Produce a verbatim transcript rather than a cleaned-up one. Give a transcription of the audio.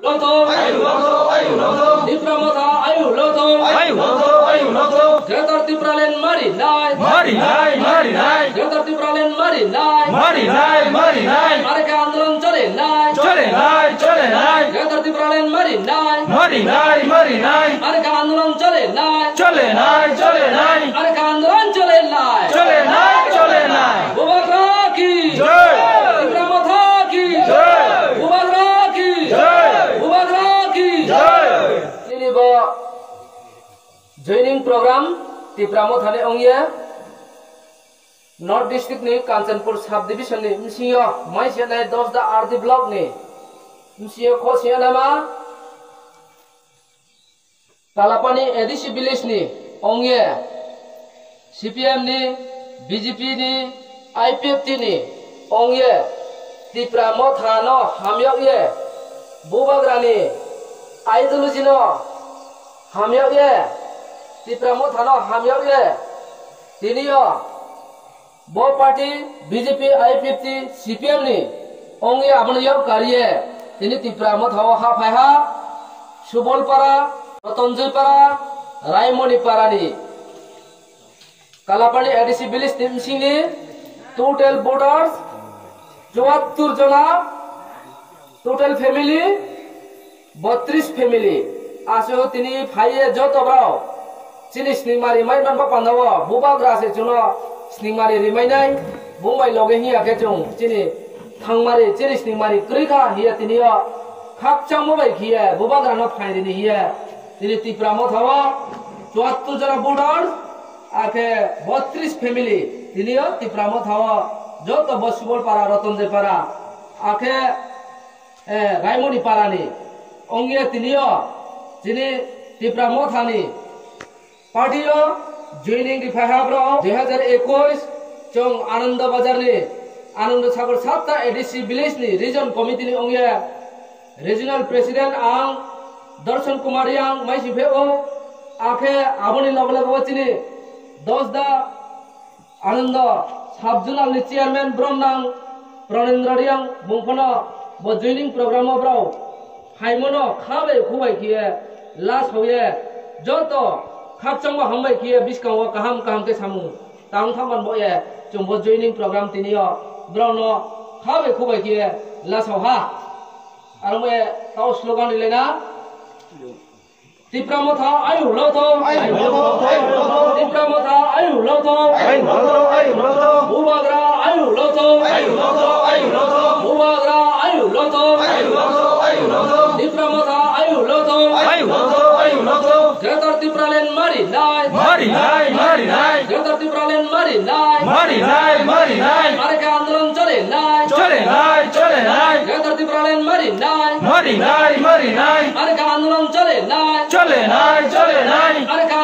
Loto. Ayu loto, ayu loto. Tipra Motha, ayu loto. Ayu loto, ayu loto. Greater Tipraland mari nai. Mari nai, mari nai. Greater Tipraland mari nai. Mari nai, mari nai. Are khe andolon chole nai. Chole nai, chole nai. Greater Tipraland mari nai. Mari nai, mari nai. Are khe andolon chole nai. Chole nai, chole nai. Are khe andolon chole nai. Chole nai, chole nai. Bubagra ki. Jai. Tipra Motha ki. Jai. Bubagra ki. Jai. Bubagra ki. Jai. Nini bo joining program Tipra Motha ni ongya. North District ni Kanchanpur Sub Division ni bsingyo mai se nai Dosda R D Block ni bsingyo kho se nai ma Kalapani A D C Village ni ongye, C P M ni, B J P ni, I P F T ni ongye, Tipra Motha no hamyok ye, Bubagra ni ideology no hamyok ye, Tipra Motha no hamyok ye, tini yo bo party B J P, I P F T, C P M ni ongwi abono yak kariye tini Tipra Motha o ha phai ha Subolpara, Rotonjoypara, Raimonipara ni Kalapani A D C village ni bsingni total voters chuattur jona, total family botris family. Aswk tini phaiye joto borok chini sningmari mai manba pandao, Bubagra se chwngno sningmari rimainai, bumbai loge hiya khe chwng chini thangmari, chini sningmari kwrwi kha hiya tini o khakchangma bai khiye Bubagrano phai rini hiye tini Tipra Motha o chuattur jona voters, akhe botris family tini o Tipra Motha o joto bo Subolpara, Rotonjoypara, akhe eh, Raimoni Parani ongya tini o chini Tipra Mothani party o joining ri phai ha borok. Dui hazar ekush chwng Ananda Bazar ni Ananda Sagar Satta A D C village ni region committee ni ongya regional president ang Darshan Kumar Yang mai si phe o, akhe aboni loge loge o chini Dosda Anando sub-zonal ni chairman Bromnang Pranendra Reang bung phano bo joining program o borok phaimano kha bai khu bai khiye la sauye joto khakchangma hambai khiye bwskango kaham kaham khe samung tang thaman bo ye chwng bo joining program tini o borokno kha bai khu bai khiye la sau ha. Aro mo ye tao slogan ri lena. Tipra Motha ayu loto. Ayu loto, ayu loto. Tipra Motha ayu loto. Ayu loto, ayu loto. Bubagra ayu loto. Ayu loto, ayu loto. Bubagra ayu loto. Ayu loto, ayu loto. Tipra Motha ayu loto. Ayu loto, ayu loto. Greater Tipraland mari nai. Mari nai, mari nai. Greater Tipraland mari nai. Mari nai, mari nai. Are khe andolon chole nai. Chole nai, chole nai. Greater Tipraland mari nai. Mari nai, mari nai. Are khe andolon chole nai. Chole nai, chole nai. Are khe